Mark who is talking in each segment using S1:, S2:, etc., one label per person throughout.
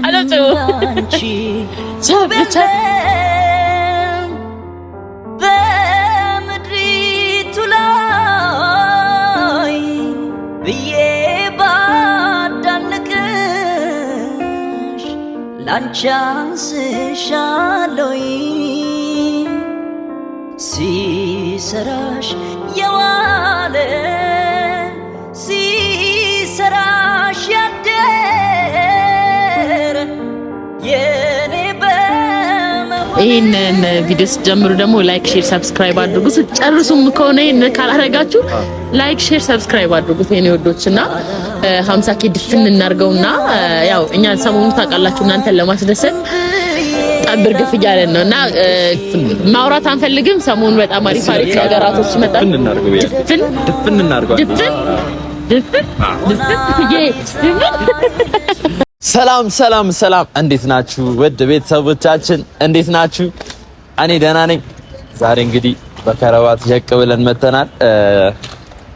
S1: አለጭ ብቻ
S2: በምድሪቱ ላይ ብዬ ባዳንቅሽ ላንቺ አንስሻለሁ ሲሰራሽ የዋለ ሲሰራሽ ያደረ የኔ በመሆን
S1: ይህንን ቪዲዮ ስትጀምሩ ደግሞ like፣ share፣ subscribe አድርጉ። ስትጨርሱም ከሆነ ይህን ካላረጋችሁ like፣ share፣ subscribe አድርጉት የኔ ወዶች እና 50 K ድፍን እናርገውና ያው እኛ ሰሞኑን ታውቃላችሁ እናንተን ለማስደሰት ጠብር ግፍ እያለን ነው እና ማውራት አንፈልግም። ሰሞኑን በጣም አሪፍ አሪፍ ነገራቶች ይመጣል።
S3: ድፍን እናድርገው ብያለሁ።
S1: ድፍን
S3: ድፍን እናድርገው።
S1: ድፍን ድፍን ድፍን ድፍን።
S3: ሰላም ሰላም ሰላም፣ እንዴት ናችሁ ውድ ቤተሰቦቻችን? እንዴት ናችሁ? እኔ ደህና ነኝ። ዛሬ እንግዲህ በከረባት ዠቅ ብለን መተናል።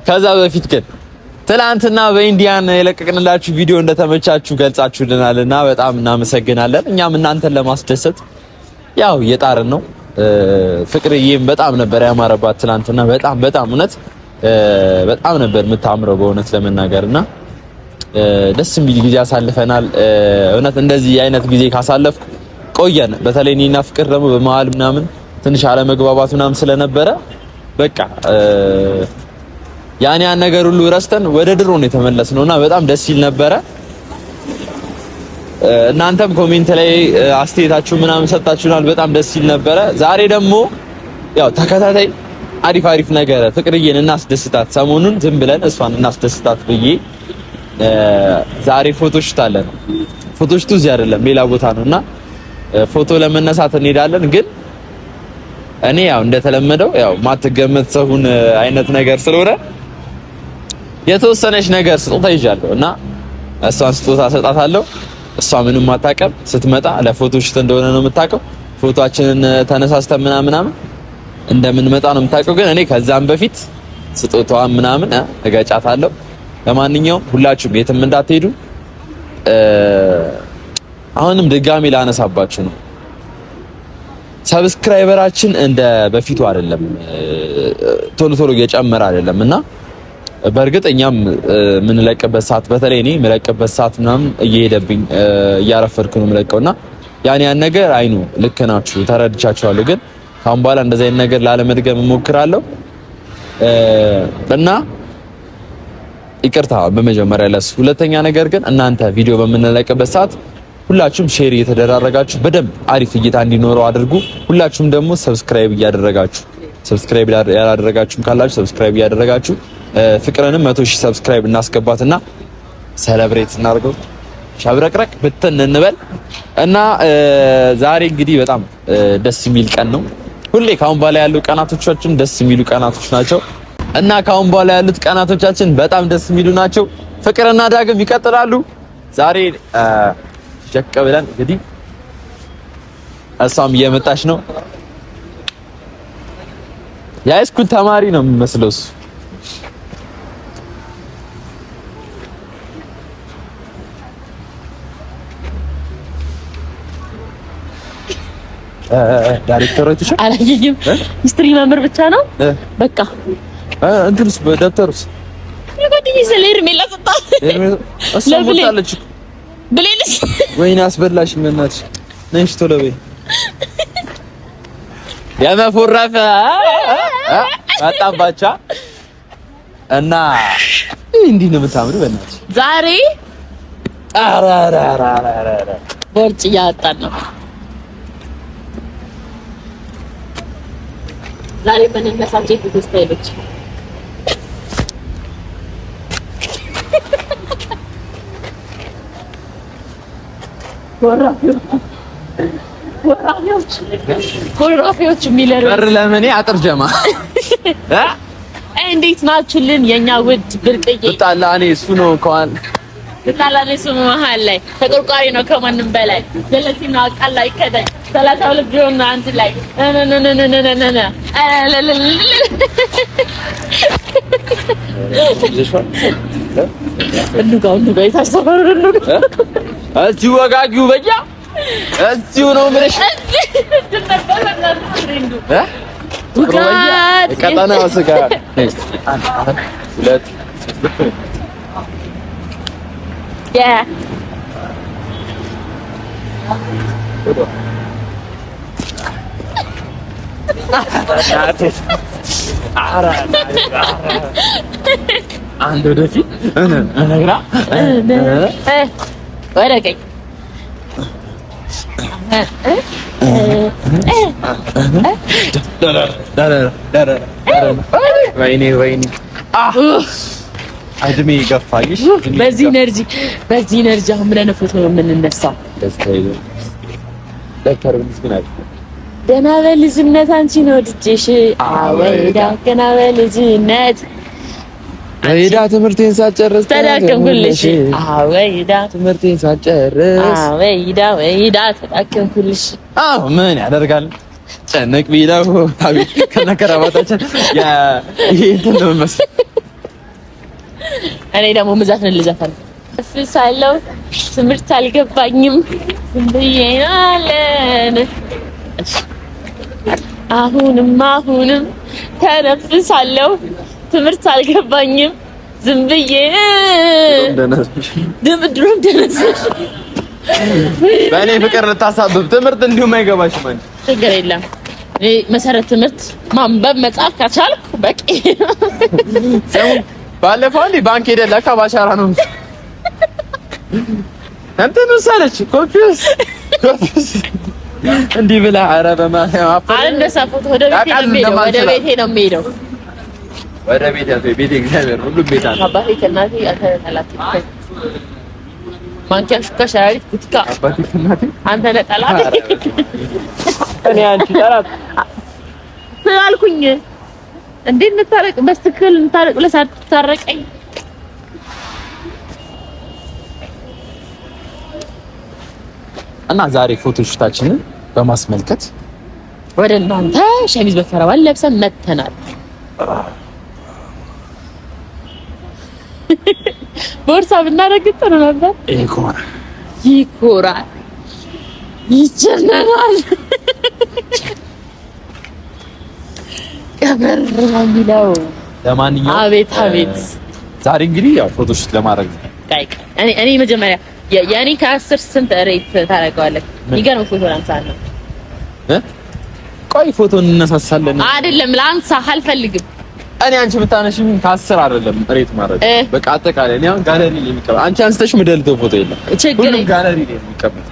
S3: ከዛ በፊት ግን ትላንትና በኢንዲያን የለቀቅንላችሁ ቪዲዮ እንደተመቻችሁ ገልጻችሁልናልና በጣም እናመሰግናለን። እኛም እናንተን ለማስደሰት ያው እየጣርን ነው። ፍቅርዬም በጣም ነበር ያማረባት ትላንትና፣ በጣም በጣም እውነት በጣም ነበር የምታምረው በእውነት ለመናገርና ደስ የሚል ጊዜ አሳልፈናል። እውነት እንደዚህ አይነት ጊዜ ካሳለፍኩ ቆየን። በተለይ እኔና ፍቅር ደግሞ በመሀል ምናምን ትንሽ አለመግባባት ምናምን ስለነበረ በቃ ያን ያን ነገር ሁሉ ረስተን ወደ ድሮ ነው የተመለስነውና በጣም ደስ ይል ነበረ። እናንተም comment ላይ አስተያየታችሁ ምናምን ሰጣችሁናል። በጣም ደስ ይል ነበረ። ዛሬ ደግሞ ያው ተከታታይ አሪፍ አሪፍ ነገር ፍቅርዬን እናስደስታት፣ ሰሞኑን ዝም ብለን እሷን እናስደስታት ብዬ ዛሬ photoshoot አለን። photoshoot ኡ እዚህ አይደለም ሌላ ቦታ ነው እና ፎቶ ለመነሳት እንሄዳለን። ግን እኔ ያው እንደተለመደው ያው ማትገመት ሰውን አይነት ነገር ስለሆነ የተወሰነች ነገር ስጦታ ይዣለሁ እና እሷን ስጦታ ሰጣታለሁ። እሷ ምንም አታውቅም። ስትመጣ ለ photoshoot እንደሆነ ነው የምታውቀው። ፎቶአችንን ተነሳስተን ምናምን ምናምን እንደምንመጣ ነው የምታውቀው። ግን እኔ ከዛም በፊት ስጦታዋን ምናምን እገጫታለሁ። ለማንኛውም ሁላችሁም የትም እንዳትሄዱ። አሁንም ድጋሚ ላነሳባችሁ ነው። subscriber ኣችን እንደ በፊቱ አይደለም፣ ቶሎ ቶሎ እየጨመረ አይደለም እና በእርግጥ እኛም የምንለቅበት ሰዓት በተለይ እኔ የምለቅበት ሰዓት ምናምን እየሄደብኝ እያረፈድኩ ነው የምለቀው እና ያን ያን ነገር አይኑ ልክ ናችሁ፣ ተረድቻችኋለሁ። ግን ካሁን በኋላ እንደዚህ አይነት ነገር ላለመድገም እሞክራለሁ እና ይቅርታ በመጀመሪያ ለሱ። ሁለተኛ ነገር ግን እናንተ ቪዲዮ በምንለቅበት ሰዓት ሁላችሁም share እየተደራረጋችሁ በደንብ አሪፍ እይታ እንዲኖረው አድርጉ። ሁላችሁም ደግሞ subscribe እያደረጋችሁ subscribe ያላደረጋችሁም ካላችሁ subscribe እያደረጋችሁ ፍቅርንም 100,000 subscribe እናስገባትና celebrate እናድርገው፣ ሸብረቅረቅ ብትን እንበል እና ዛሬ እንግዲህ በጣም ደስ የሚል ቀን ነው። ሁሌ ካሁን በኋላ ያሉ ቀናቶቻችን ደስ የሚሉ ቀናቶች ናቸው እና ካሁን በኋላ ያሉት ቀናቶቻችን በጣም ደስ የሚሉ ናቸው። ፍቅርና ዳግም ይቀጥላሉ። ዛሬ ጀቅ ብለን እንግዲህ እሷም እየመጣች ነው። የ high school ተማሪ ነው የሚመስለው እሱ። ዳይሬክተሮች
S1: አላየኝም። history መምህር ብቻ ነው በቃ።
S3: እንትንስ ደብተሩስ
S1: ለጓደኛዬ ስለ ሄርሜላ ሰጣ።
S3: እሷ ሞታለች እኮ
S1: ብሌልሽ።
S3: ወይኔ አስበላሽ። በእናትሽ ነሽ ቶሎ በይ። የመፎረፈ መጣባቻ እና እንዲህ ነው የምታምሪው። በእናትሽ
S1: ዛሬ
S3: ኧረ ኧረ ኧረ ኧረ
S1: ቦርጭ እያወጣን ነው ዛሬ በነነሳቸው የፎቶ style ኦች ኮራፊዎች የሚለሩ
S3: በር ለምኔ አጥር ጀማ
S1: እንዴት ናችሁልን? የኛ ውድ ብርቅዬ
S3: ብጣላ እኔ እሱ ነው ከዋን
S1: ብጣላ እኔ እሱ መሀል ላይ ተቆርቋሪ ነው ከማንም በላይ ጀለሲ ነው አቃላ ይከዳኝ 32 ቢሆን አንድ ላይ እንጋ እንጋ የታሰበሩ እንጋ
S3: እዚሁ ወጋጊው በያ እዚሁ ነው የምልሽ። ቀጠና ስጋ ሁለት አንድ ወደፊት ግራ
S1: ወደ ቀኝ
S3: ወይኔ ወይኔ እድሜ ገፋይሽ።
S1: በዚህ energy በዚህ energy አሁን ምን አይነት ፎቶ ነው የምንነሳው? ገና በልጅነት አንቺን ወድጄሽ አወይዳ ገና በልጅነት
S3: ወይዳ ትምህርቴን ሳጨርስ
S1: ተዳከምኩልሽ አወይዳ
S3: ትምህርቴን ሳጨርስ
S1: አወይዳ ወይዳ ተዳከምኩልሽ።
S3: አዎ ምን ያደርጋል ጨነቅ ቢለው አቤት ከነከራባታችን ያ ይሄ እንትን ነው መሰለኝ።
S1: እኔ ደግሞ ምዛፍን ልዘፈን እፍሳለሁ። ትምህርት አልገባኝም ዝም ብዬ አለን። አሁንም አሁንም ተነፍሳለሁ። ትምህርት አልገባኝም ዝም ብዬ ድሮም ደነስሽ።
S3: በእኔ ፍቅር ልታሳብብ ትምህርት እንዲሁም አይገባሽም አንቺ።
S1: ችግር የለም እኔ መሰረት ትምህርት ማንበብ መጻፍ ከቻልኩ በቂ።
S3: ባለፈው እንዲህ ባንክ ሄደህ ለካ ባሻራ ነው እንትን ወሰደች። confuse confuse እንዲህ ብላ ኧረ በማርያም አፈር
S1: አልነሳ ፎቶ ወደ ቤቴ ነው የምሄደው። ወደ ቤቴ ነው የምሄደው።
S3: ወደ ቤት ያዘ ቤት እግዚአብሔር ሁሉም ቤት አለ።
S1: አባቴ ከእናቴ አንተ ነህ ጠላት። ማንኪያ፣ ሹካ፣ ሸራሪት፣ ጉትካ
S3: አባቴ ከእናቴ
S1: አንተ ነህ ጠላት።
S3: እኔ አንቺ ጠላት
S1: ስላልኩኝ እንዴት እንታረቅ? በስትክክል እንታረቅ ብለህ ሳትታረቀኝ
S3: እና ዛሬ photo shoot ኣችንን በማስመልከት
S1: ወደ እናንተ ሸሚዝ በከረባት ለብሰን መተናል። ቦርሳ ብናደርግ ጥሩ ነበር።
S3: ይኮራል፣
S1: ይኮራል፣ ይጀነናል። ቀበር ነው የሚለው።
S3: ለማንኛውም
S1: አቤት አቤት።
S3: ዛሬ እንግዲህ ያው photo shoot ለማድረግ ነው።
S1: እኔ መጀመሪያ የኔ ከአስር ስንት rate ታደርገዋለህ? የሚገርም ፎቶ ላንሳ ነው።
S3: ቆይ ፎቶ እንነሳሳለን።
S1: አይደለም ላንሳ አልፈልግም።
S3: እኔ አንቺ ብታነሺኝ ከአስር አይደለም rate ማድረግ በቃ አጠቃላይ እኔ አሁን ጋለሪ ላይ የሚቀመጥ አንቺ አንስተሽ ምደልተው ፎቶ የለም። ሁሉም ጋለሪ ላይ የሚቀመጥ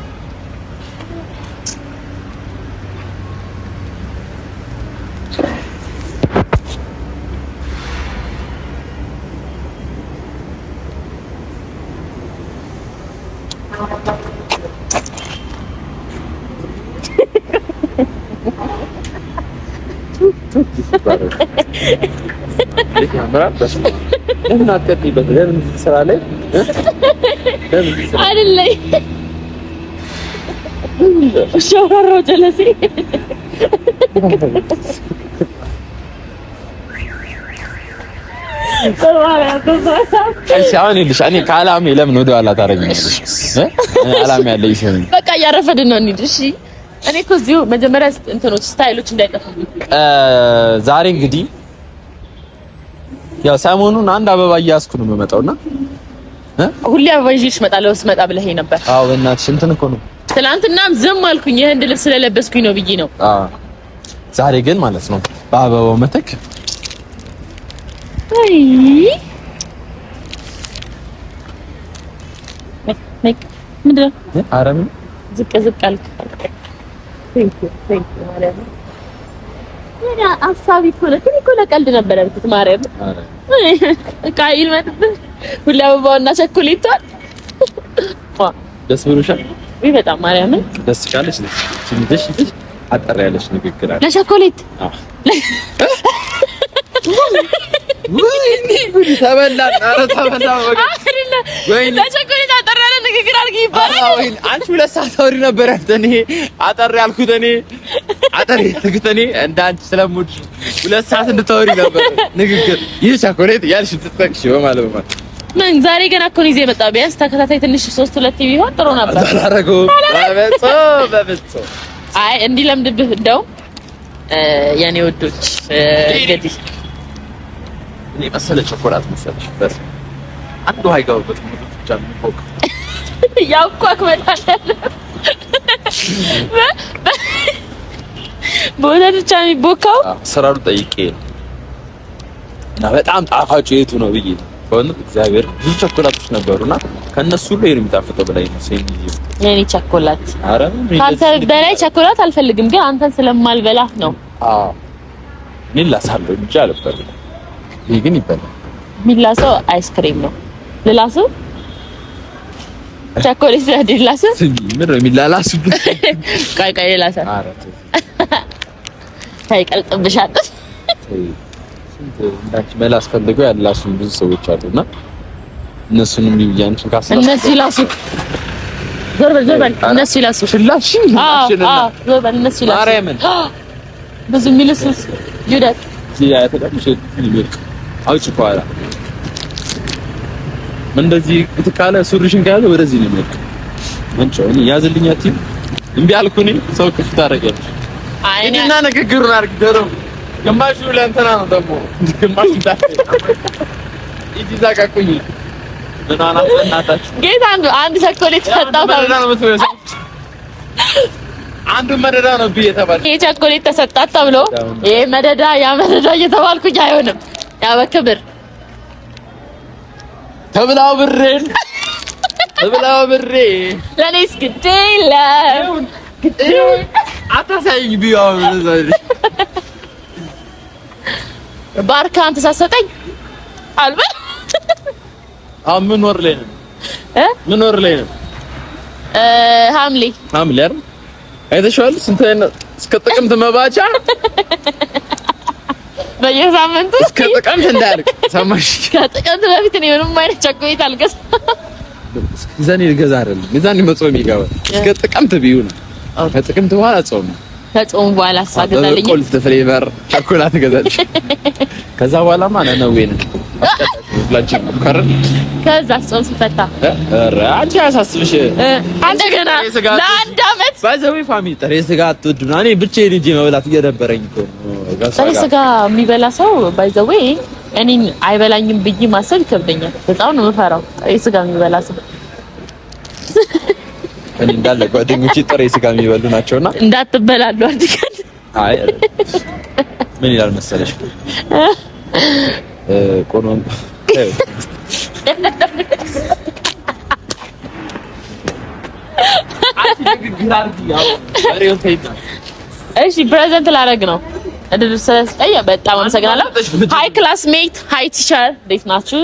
S3: ለምን አትቀጥይበት? ለምን ስራ ላይ
S1: አይደለም? ሸውራራው ጀለሴ
S3: እሺ አሁን ይኸውልሽ፣ እኔ ከአላሜ ለምን ወደ ኋላ ታደርጊኛለሽ? አላሜ ያለኝ ሰው
S1: በቃ እያረፈድን ነው። እንሂድ። እሺ እኔ እኮ እዚሁ መጀመሪያ እንትኖች style ኦች እንዳይጠፉ።
S3: ዛሬ እንግዲህ ያው ሰሞኑን አንድ አበባ እያያዝኩ ነው የምመጣውና
S1: ሁሌ አበባ ይዤሽ እመጣለሁ ስመጣ ብለኸኝ ነበር።
S3: አዎ በእናትሽ እንትን እኮ ነው።
S1: ትናንትናም ዝም አልኩኝ የህንድ ልብስ ስለለበስኩኝ ነው ብዬ ነው።
S3: አዎ ዛሬ ግን ማለት ነው በአበባው መተክ
S1: አይ ምንድን ነው?
S3: ኧረ ምን
S1: ዝቅ ዝቅ አልክ። thank you thank you ማርያም የእኔ ሀሳቢ እኮ ነው። ግን እኮ ለቀልድ ነበር ያልኩት። ማርያም ዕቃ ይልመጥብህ ሁሌ አበባውና ቸኮሌቷን
S3: ደስ ብሎሻል?
S1: ውይ በጣም ማርያምን
S3: ደስ ካለሽ ትንሽ ትንሽ አጠር ያለሽ ንግግር አለ።
S1: ለቸኮሌት
S3: ወይኔ ጉድ ተበላን። ኧረ ተበላን። ወይኔ
S1: ለቸኮሌት አጠር ያለ ንግግር አድርጊ ይባላል።
S3: ወይኔ አንቺ ሁለት ሰዓት አውሪ ነበር ያልኩት እኔ አጠር ያልኩት እኔ አጠር ያልኩት እኔ እንደ አንቺ ስለምወድሽ 2 ሰዓት እንድታወሪ ነበር ንግግር። ይህ ቸኮሌት ያልሽ ትጠቅሽ በማለት በማለት
S1: ምን ዛሬ ገና እኮ ነው ይዘህ የመጣው። ቢያንስ ተከታታይ ትንሽ ሶስት ሁለት ቢሆን ጥሩ ነበር።
S3: አላደረገውም። በፍጹም በፍጹም።
S1: አይ እንዲለምድብህ እንደው የኔ ውዶች እንግዲህ
S3: እኔ መሰለ ቸኮላት መሰለሽ በስመ አንድ ውሃ አይገባበትም ብቻ ነው የሚሞቅ።
S1: ያውኳክ መድኃኒዓለም በወተት ብቻ ነው የሚቦካው።
S3: አሰራሩ ጠይቄ ነው እና በጣም ጣፋጩ የቱ ነው ብዬ በእውነት እግዚአብሔር ብዙ ቸኮላቶች ነበሩና ከእነሱ ሁሉ ይሄ ነው የሚጣፍጠው ብላኝ ነው ሴም ጊዜ
S1: የኔ ቸኮላት
S3: ኧረ
S1: ከአንተ በላይ ቸኮላት አልፈልግም፣ ግን አንተን ስለማልበላህ ነው።
S3: አዎ እኔ ላሳለሁ እንጂ አልበላም። ይሄ ግን ይበላል።
S1: የሚላሰው አይስክሪም ነው። ልላሰው ቸኮሌት ልላሰው?
S3: ስሚ ምን ነው የሚላላሱበት?
S1: ቆይ ቆይ ልላሰው።
S3: ኧረ ተይ
S1: ተይ ይቀልጥብሻል።
S3: ተይ። ስንት እንዳንቺ መላስ ፈልገው ያላሱን ብዙ ሰዎች አሉና እነሱንም ቢያንቺን ካስላሱ
S1: እነሱ ይላሱ። ዞር በል ዞር በል። እነሱ ይላሱ።
S3: ሽላሽ
S1: አዎ አዎ፣ ዞር በል እነሱ ይላሱ።
S3: ማርያምን
S1: ብዙ የሚልሱስ ጁዳት
S3: እዚህ ያተቀምሽ ይልቅ አውጪ ከኋላ እንደዚህ ካለ ሱሪሽን ከያዘ ወደዚህ ነው የሚወድቅ። አንቺ እኔ ያዝልኝ አትይም? እምቢ አልኩ እኔ ሰው ክፍት ታደርጊያለሽ።
S1: አይ እኔ
S3: እና ንግግሩን አድርግ ደሮ ግማሹ ለእንትና ነው ደግሞ ግማሹ ሂጂ እዛ ጋር ቁሚ። ምን አናት እናታችሁ
S1: ጌታ አንዱ አንድ ቸኮሌት ሰጣው
S3: መደዳ ነው የምትመስለው። አንዱ መደዳ ነው ብዬ ተባልኩ።
S1: ይሄ ቸኮሌት ተሰጣት ተብሎ ይሄ መደዳ ያ መደዳ እየተባልኩኝ አይሆንም። ያ በክብር
S3: ተብላው ብሬን ተብላው ብሬ
S1: ለእኔስ ግድ የለም።
S3: አታሳይኝ ብዬ አሁን እዛ
S1: ባርካ አንተ ሳትሰጠኝ አልበል።
S3: አሁን ምን ወር ላይ ነው?
S1: እ
S3: ምን ወር ላይ ነው?
S1: ሐምሌ።
S3: ሐምሌ አይደል? አይተሽዋል? ስንት አይነት እስከ ጥቅምት መባቻ
S1: በየሳምንቱ
S3: እስከ ጥቅምት እንዳያልቅ ሰማሽ?
S1: ከጥቅምት በፊት እኔ ምንም አይነት ቸኮሌት አልገዛም።
S3: የዛኔ ልገዛ አይደለም የዛኔ መጾም ይገባል። እስከ ጥቅምት ቢዩ ነው። ከጥቅምት በኋላ ጾም ነው።
S1: ከጾም በኋላ ሳገዛልኝ
S3: በቆልት flavor ቸኮላት ገዛች። ከዛ በኋላማ ነነዌ ነን ሁላችን ከረን።
S1: ከዛ ጾም ሲፈታ
S3: ኧረ አንቺ አያሳስብሽ።
S1: እንደገና ለአንድ አመት
S3: by the way family ጥሬ ስጋ አትወድም። እኔ ብቻዬን ሂጅ መብላት እየደበረኝ እኮ ነው።
S1: ጥሬ ስጋ የሚበላ ሰው by the way እኔን አይበላኝም ብዬ ማሰብ ይከብደኛል። በጣም ነው የምፈራው ጥሬ ስጋ የሚበላ ሰው።
S3: እኔ እንዳለ ጓደኞቼ ጥሬ ስጋ የሚበሉ ናቸውና
S1: እንዳትበላሉ አድርገን።
S3: አይ ምን ይላል መሰለሽ ቆኖም
S1: እሺ present ላደርግ ነው። እድል ስለሰጠኝ በጣም አመሰግናለሁ። Hi classmate፣ hi teacher፣ እንዴት ናችሁ?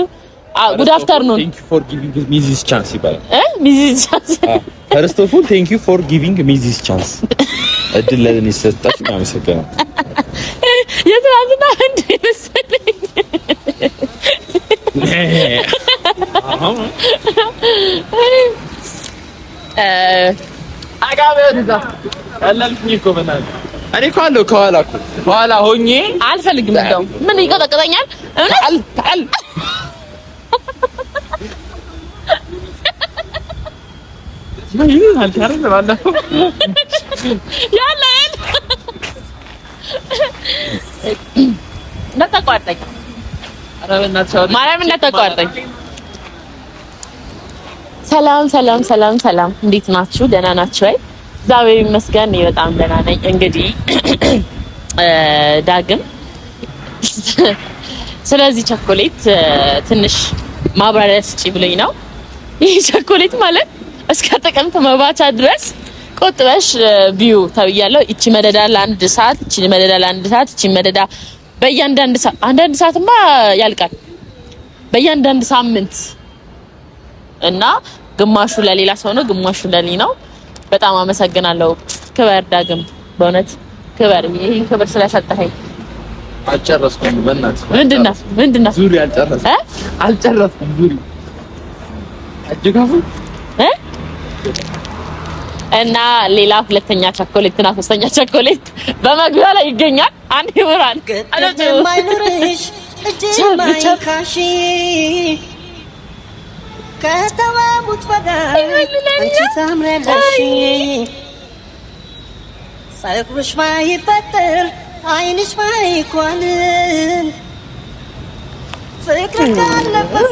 S1: Good afternoon።
S3: Thank you for giving me this chance ይባላል።
S1: Me this chance።
S3: First of all, thank you for giving me this chance። እድል ለእኔ ስለሰጣችሁ አመሰግናለሁ።
S1: የትናንትና እንደ መሰለኝ።
S3: እኮ በእናትህ እኔ እኮ አለሁ ከኋላ እኮ ከኋላ ሆኜ
S1: አልፈልግም። እንደውም ምን ይቀጠቅጠኛል? እውነት
S3: ታል ታል ባለፈው
S1: ያለ እንዳታቋርጠኝ፣ ማርያም እንዳታቋርጠኝ። ሰላም ሰላም ሰላም ሰላም፣ እንዴት ናችሁ? ደህና ናችሁ ወይ? እግዚአብሔር ይመስገን እኔ በጣም ደህና ነኝ። እንግዲህ ዳግም ስለዚህ ቸኮሌት ትንሽ ማብራሪያ ስጪ ብሎኝ ነው። ይህ ቸኮሌት ማለት እስከ ጥቅምት መባቻ ድረስ ቆጥበሽ ቢዩ ተብያለሁ። እቺ መደዳ ለአንድ ሰዓት፣ እቺ መደዳ ለአንድ ሰዓት፣ እቺ መደዳ በእያንዳንድ ሰዓት፣ አንዳንድ ሰዓትማ ያልቃል። በእያንዳንድ ሳምንት እና ግማሹ ለሌላ ሰው ነው፣ ግማሹ ለኔ ነው። በጣም አመሰግናለሁ። ክበር ዳግም፣ በእውነት ክበር። ይሄን ክብር ስለሰጠኸኝ።
S3: አልጨረስኩም። በእናትህ
S1: ምንድነው ምንድነው?
S3: ዙሪ አልጨረስኩም። አልጨረስኩም። ዙሪ አጀጋፉ
S1: እና ሌላ ሁለተኛ ቸኮሌት እና ሶስተኛ ቸኮሌት በመግቢያ ላይ ይገኛል። አንድ ይብራል
S2: ከተዋቡት በላይ አንቺ ታምሪያለሽ፣ ፀጉርሽ ባይበጠር ዓይንሽ ባይኳልል ፍቅር ካለበት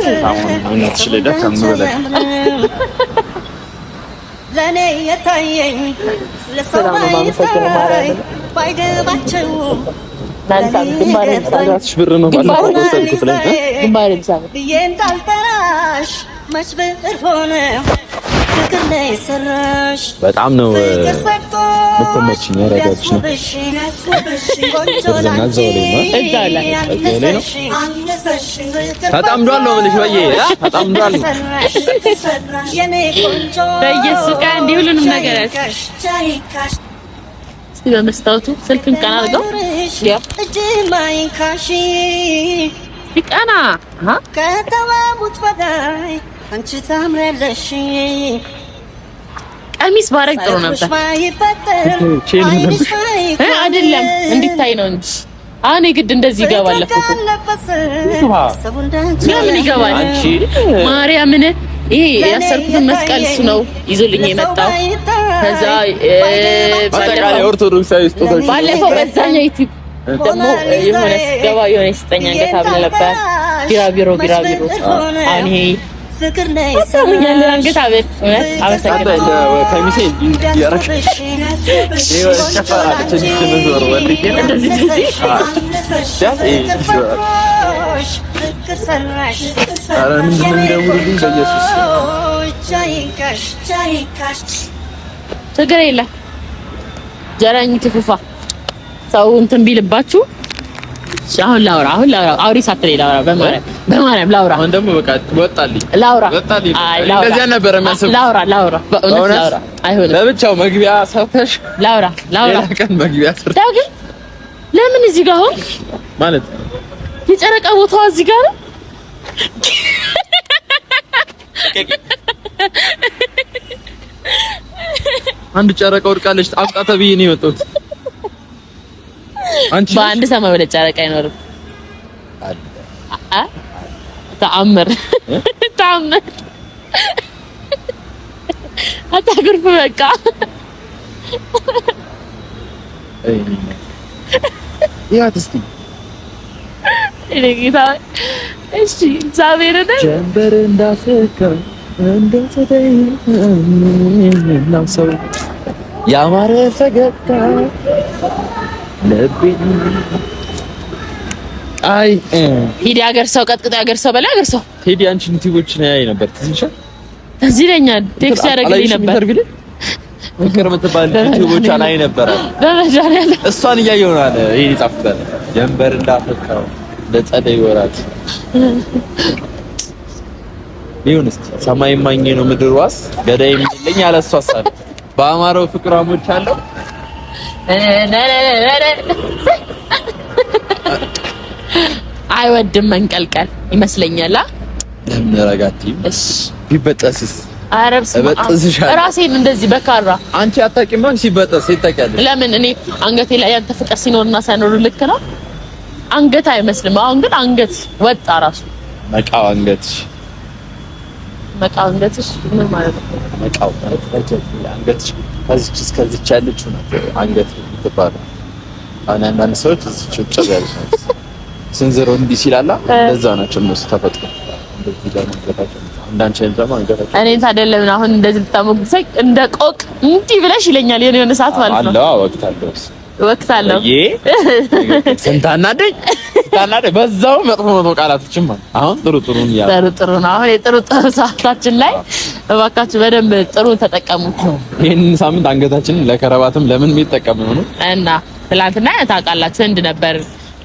S2: ለእኔ የታየኝ ለሰው ባይታይ ባይገባቸውም ብዬ እንዳልጠራሽ መች ብዕር ሆነ ፍቅር ላይ ሰራሽ።
S3: በጣም ነው የምትመችኝ። ያረጋግሽ ነው ተጣምዷል ነው የምልሽ። በየ ተጣምዷል
S1: በየሱ ቀን እንዲህ ሁሉንም ነገር እስቲ በመስታወቱ ስልክን ቀና አድርገው ቀና
S2: ከተዋቡት በላይ አንቺ ታምሪያለሽ።
S1: ቀሚስ ባረግ ጥሩ ነበር አይደለም? እንዲታይ ነው እንጂ አሁን የግድ እንደዚህ ይገባል። ለምን ይገባል? ማርያምን ይሄ ያሰርኩትን መስቀል እሱ ነው ይዞልኝ የመጣው። ከዛ ባለፈው በዛኛው ዩቲዩብ ደግሞ የሆነ ስገባ የሆነ ስጠኝ አንገት ሐብል ነበር። ቢራቢሮ ቢራቢሮ አሁን ይሄ አንገት ሐብል እውነት አመሰግናለሁ። ችግር የለም። ጀራኝ ትፉፋ ሰው እንትን ቢልባችሁ አሁን ላውራ፣ አሁን ላውራ፣ አውሪ ሳትለኝ ላውራ። በማርያም በማርያም ላውራ።
S3: አሁን ደግሞ በቃ ወጣልኝ።
S1: ላውራ
S3: ወጣልኝ። እንደዚያ ነበር የሚያስብ።
S1: ላውራ ላውራ፣ በእውነት ላውራ። አይሆንም።
S3: ለብቻው መግቢያ ሰርተሽ
S1: ላውራ ላውራ፣
S3: ሌላ ቀን መግቢያ ሰርተሽ
S1: ዳግም ለምን እዚህ ጋር አሁን ማለት የጨረቃ ቦታዋ እዚህ ጋር ነው።
S3: አንድ ጨረቃ ወድቃለች አምጣ ተብዬ ነው የመጣሁት። አንቺ
S1: በአንድ ሰማይ ሁለት ጨረቃ አይኖርም። ተአምር ተአምር። አታጉርፍ በቃ።
S3: ያት እስኪ
S1: እኔ ጌታ እሺ፣ እግዚአብሔርን
S3: ጀንበር እንዳፈካ እንደተደይ ነው ሰው ያማረ ፈገግታ ልቤ አይ
S1: ሂድ ያገር ሰው ቀጥቅጦ ያገር ሰው በላ ያገር ሰው
S3: ቴዲ አንቺን ዩቲዩቦች ነው ያይ ነበር። ትዝ ይልሻል?
S1: ትዝ ይለኛል። text ያደርግልኝ ነበር።
S3: interview ላይ ፍቅር የምትባል ዩቲዩቦች አላይ ነበር።
S1: በመድኃኒዓለም
S3: እሷን እያየሁ ነው አለ። ይሄን ይጻፍበታል። ጀንበር እንዳፈካው ለጸደይ ወራት ይሁን እስኪ ሰማይ ማኝ ነው ምድር ዋስ ገዳይ የሚለኝ አለ እሷስ አለ በአማረው ፍቅሯሞች አለው
S1: አይወድም መንቀልቀል ይመስለኛል።
S3: ለምን ረጋቲ?
S1: እሺ
S3: ቢበጠስስ?
S1: ኧረ በስመ አብ እራሴን እንደዚህ በካራ
S3: አንቺ አታውቂም። ሲበጠስ ይታውቂያለሽ።
S1: ለምን እኔ አንገቴ ላይ ያንተ ፍቅር ሲኖርና ሳይኖር ልክ ነው። አንገት አይመስልም። አሁን ግን አንገት ወጣ ራሱ
S3: መቃው አንገትሽ
S1: መቃው አንገትሽ ምን ማለት ነው?
S3: መቃው ማለት አንገትሽ ከዚች እስከዚች ያለችው ናት አንገት የምትባለው። አሁን አንዳንድ ሰዎች እዚች ውጭ ያለች ናት። ስንዝሮ እንዲህ ሲላላ እንደዛ ናቸው እነሱ ተፈጥሮ እንደዚህ ጋር አንገታቸው እንዳንቺ አይነት ደግሞ አንገታቸው
S1: እኔን ታዲያ ለምን አሁን እንደዚህ ልታሞግሰኝ እንደ ቆቅ እንዲህ ብለሽ ይለኛል የሆነ የሆነ ሰዓት ማለት ነው።
S3: አለ ወቅት አለው
S1: ወቅት አለው።
S3: ስንታናደኝ ስንታናደኝ በዛው መጥፎ መጥፎ ቃላቶችም አሉ። አሁን ጥሩ ጥሩ ነው
S1: ጥሩ ጥሩ ነው። አሁን የጥሩ ጥሩ ሰዓታችን ላይ እባካችሁ በደንብ ጥሩ ተጠቀሙት።
S3: ይሄንን ሳምንት አንገታችንን ለከረባትም ለምን የሚጠቀም ነው
S1: እና ትላንትና ታውቃላችሁ ህንድ ነበር።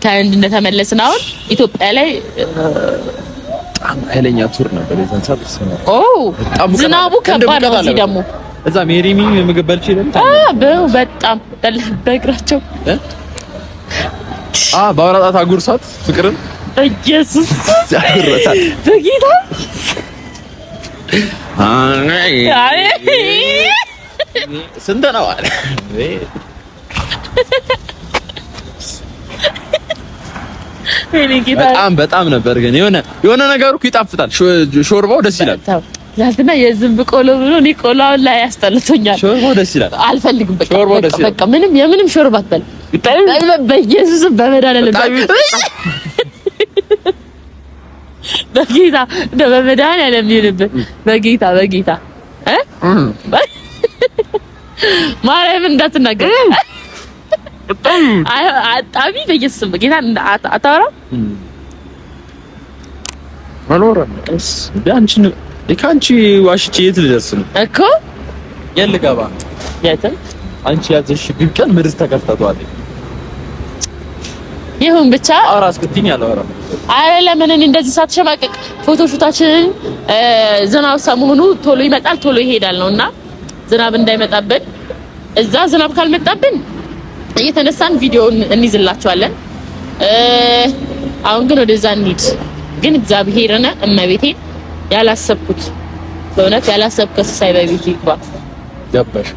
S1: ከህንድ እንደተመለስን አሁን ኢትዮጵያ ላይ
S3: በጣም ኃይለኛ tour ነበር የዛን ሰዓት።
S1: ኦ ዝናቡ ከባድ ነው። እዚህ ደግሞ
S3: እዛ ሜሪሚ ምግብ በልቼ
S1: በጣም በእግራቸው
S3: በአውራ ጣት አጉርሷት ፍቅርን
S1: ኢየሱስ
S3: አጉርሷት
S1: በጌታ
S3: ስንት ነው አለ። በጣም በጣም ነበር ግን የሆነ የሆነ ነገሩ እኮ ይጣፍጣል። ሾርባው ደስ ይላል።
S1: ትናንትና የዝንብ ቆሎ ብሎ እኔ ቆሎውን ላይ ያስጠልቶኛል።
S3: ሾርባው ደስ ይላል።
S1: አልፈልግም። በቃ በቃ ምንም የምንም ሾርባ አትበል። በኢየሱስ በመድኃኒዓለም በጌታ እንደው በመድኃኒዓለም ይሁንብህ። በጌታ በጌታ ማርያምን እንዳትናገር አጣቢ በኢየሱስ በጌታ አታወራም።
S3: አልወራም። አንቺን ከአንቺ ዋሽቼ የት ልደርስ ነው
S1: እኮ?
S3: የት ልገባ?
S1: የትም።
S3: አንቺ ያዘሽብኝ ቀን ምድር ተከፍታቷል።
S1: ይሁን ብቻ
S3: አውራ እስክትይኝ አላወራም።
S1: አረ ለምን እኔ እንደዚህ ሳትሸማቀቅ photoshoot ኣችንን ዝናብ ሰሞኑ ቶሎ ይመጣል ቶሎ ይሄዳል ነውና ዝናብ እንዳይመጣብን እዛ ዝናብ ካልመጣብን እየተነሳን ቪዲዮ እንይዝላችኋለን። አሁን ግን ወደዛ እንሂድ። ግን እግዚአብሔርን እመቤቴን ያላሰብኩት በእውነት ያላሰብኩት ሲሳይ በቤት ይግባ።
S3: ገባሽ?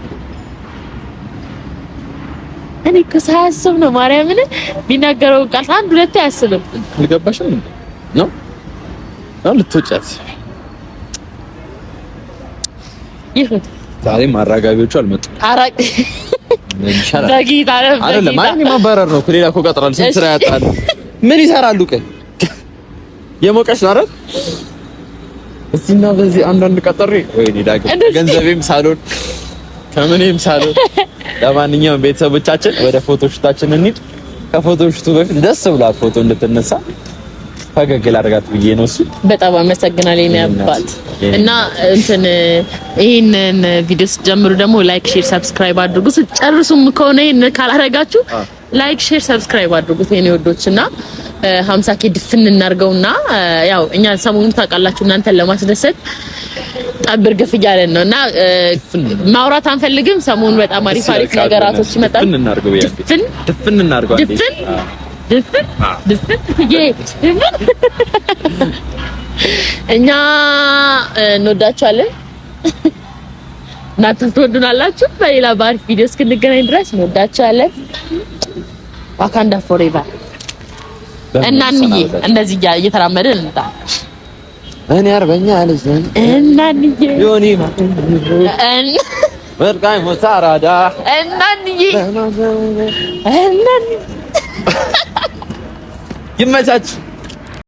S1: እኔ እኮ ሳያስብ ነው ማርያምን የሚናገረው ቃል አንድ ሁለቴ አያስብም።
S3: አልገባሽም ነው ነው ልትወጫት
S1: ይሁን።
S3: ዛሬም አራጋቢዎቹ አልመጡም።
S1: አራቂ በጌታ
S3: አይደለም። አይ እኔ ማባረር ነው። ሌላ እኮ ቀጥራል። ስንት ስራ ያጣሉ። ምን ይሰራሉ? ቆይ የሞቀሽ ነው አይደል? እዚህና በዚህ አንዳንድ ቀጠሬ። ወይኔ ዳግም ገንዘቤም ሳልሆን ከምኔም ሳልሆን። ለማንኛውም ቤተሰቦቻችን ወደ photoshoot ኣችን እንሂድ። ከ photoshoot ኡ በፊት ደስ ብሏት ፎቶ እንድትነሳ ፈገግ ላድርጋት ብዬ ነው። እሱ
S1: በጣም አመሰግናለሁ የኔ አባት። እና እንትን ይሄንን ቪዲዮ ስትጀምሩ ደግሞ like፣ share፣ subscribe አድርጉ። ስትጨርሱም ከሆነ ይሄን ካላረጋችሁ like፣ share፣ subscribe አድርጉት የኔ ወዶች። እና 50 K ድፍን እናርገውና ያው እኛ ሰሞኑን ታውቃላችሁ እናንተን ለማስደሰት ጠብር ግፍ እያለን ነው እና ማውራት አንፈልግም። ሰሞኑን በጣም አሪፍ አሪፍ ነገራቶች ይመጣል።
S3: ድፍን እናርገው፣
S1: ድፍን
S3: ድፍን እናርገው፣
S1: ድፍን ድፍን ድፍን ድፍን። እኛ እንወዳችኋለን፣ እናንተ ትወዱናላችሁ። በሌላ በአሪፍ ቪዲዮ እስክንገናኝ ድረስ እንወዳችኋለን። Wakanda forever። እናንዬ እንደዚህ እየተራመድን እንጣ።
S3: እኔ አርበኛ ልጅ ነኝ።
S1: እናንዬ
S3: ዮኒ ወርቃይ ሞት አራዳ
S1: እናንዬ እናንዬ
S3: ይመቻችሁ።